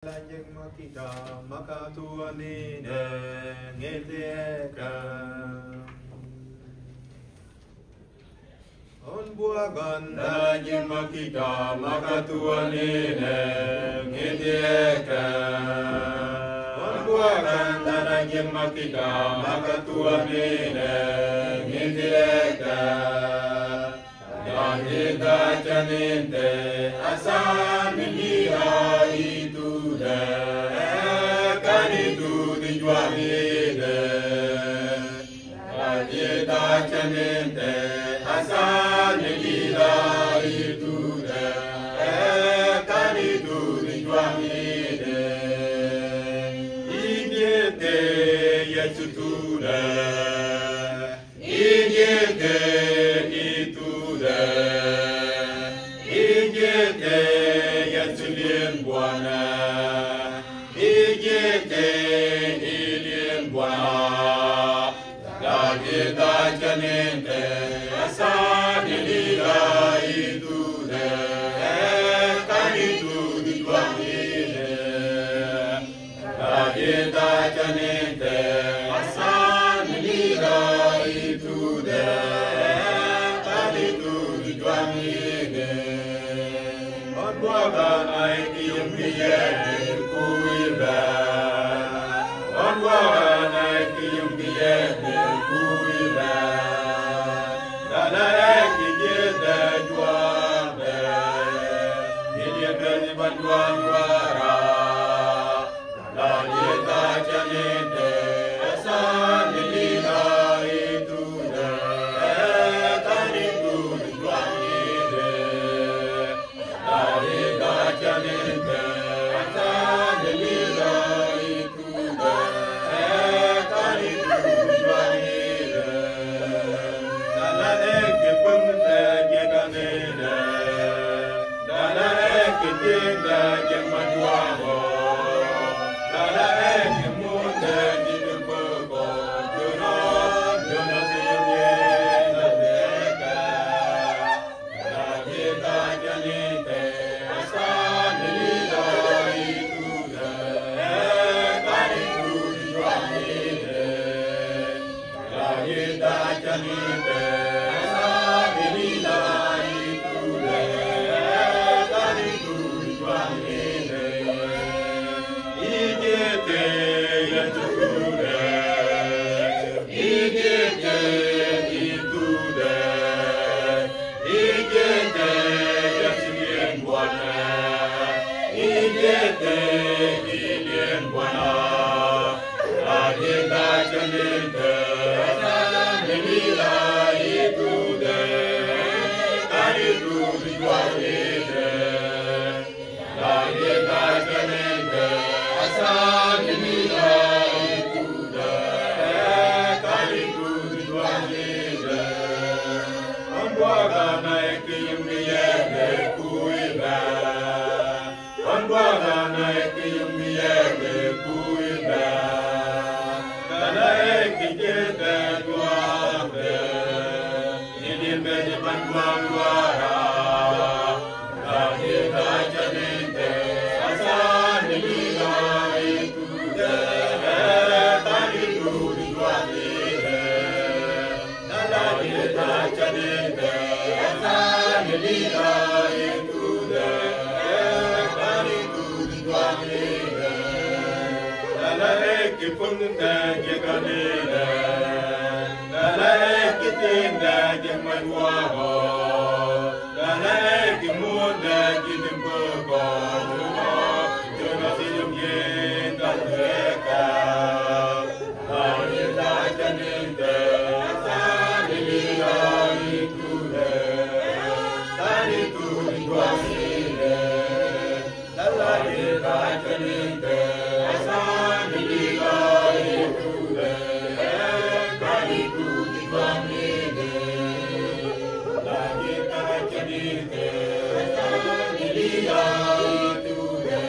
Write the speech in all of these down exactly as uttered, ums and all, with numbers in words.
Lajeng makita makatuan ine ngiti eka. On buagan lajeng makita makatuan ine ngiti eka. On buagan lajeng makita makatuan ine ngiti eka. Lagi tacha ninte asan nila itu de, kanitu di juang ide. Lagi tacha ninte asan nila itu de, kanitu di juang ide. Ijete Yesu tude. Ijete itu de, ijete Yesu lien buana, ijete ilien buana. Lagi tacha ninte asan nila itu de, kanitu di juang ide. Lagi tacha ninte asan nila itu de, kanitu di juang ide. On buagan ai kiyum biye de kuiba. On buagan ai kiyum biye de kuiba. Dala eki jete juang de. Nidie beni ban juang wara. Lagi tacha ninte asan nila itu de, kanitu di juang ide. Lagi tacha ninte asan nila itu de, kanitu di juang ide. Dala eki pengte jekane de. Dala eki tinda jeng majuaho. Dala eki munde jitupoko. Juno, juno siyum yenda deka. Lagi tacha ninte asan nila itu de, kanitu di juang ide. Lagi tacha ninte asan nila itu de, kanitu di juang ide. Ijete Yesu tude, ijete itu de, ijete Yesu lien buana, ijete ilien buana. Lagi tacha ninte asan nila itu de, kanitu di juang ide. Lagi tacha ninte asan nila itu de, kanitu di juang ide. On buagan ai kiyum biye de kuiba. On buagan ai kiyum biye de kuiba. Dala eki jete juang de. Nidie beni ban juang wara. Lagi tacha ninte asan nila itu de, kanitu di juang ide. Lagi tacha ninte asan nila itu de, kanitu di juang ide. Dala eki pengte jekane de. Dala eki tinda jeng majuaho. Dala eki munde jitupoko. Juno, juno siyum yenda deka. Lagi tacha ninte asan nila itu de, kanitu di juang ide. Lagi tacha ninte asan nila itu de, kanitu di juang ide. Lagi tacha ninte asan nila itu de,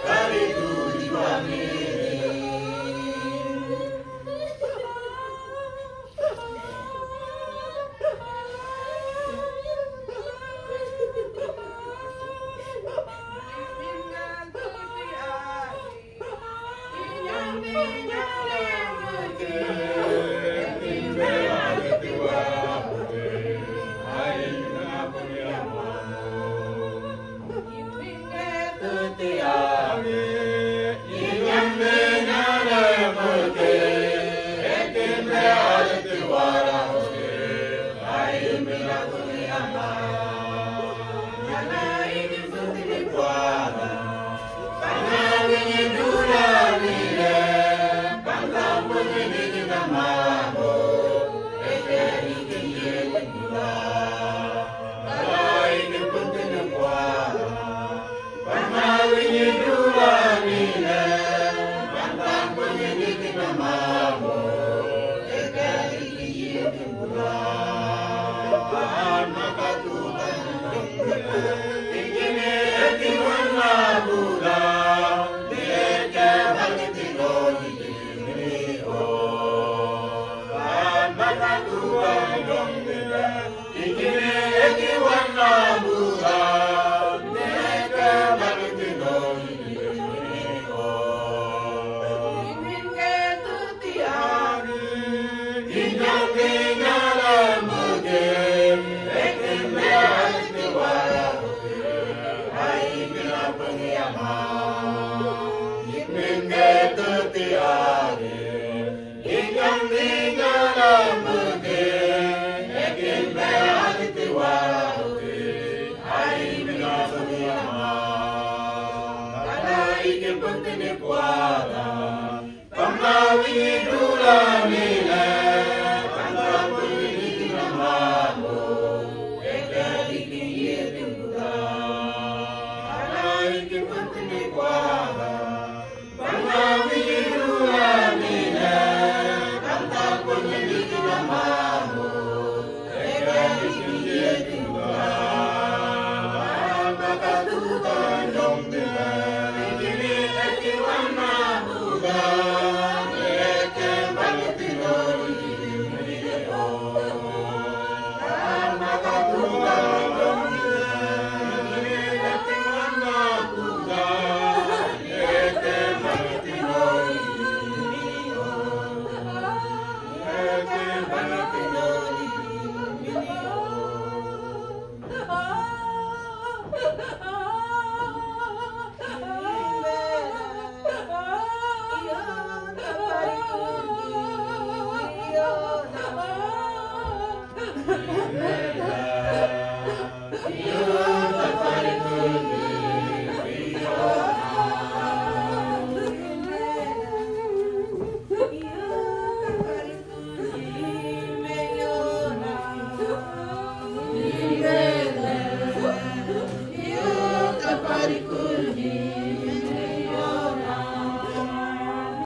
kanitu di juang ide.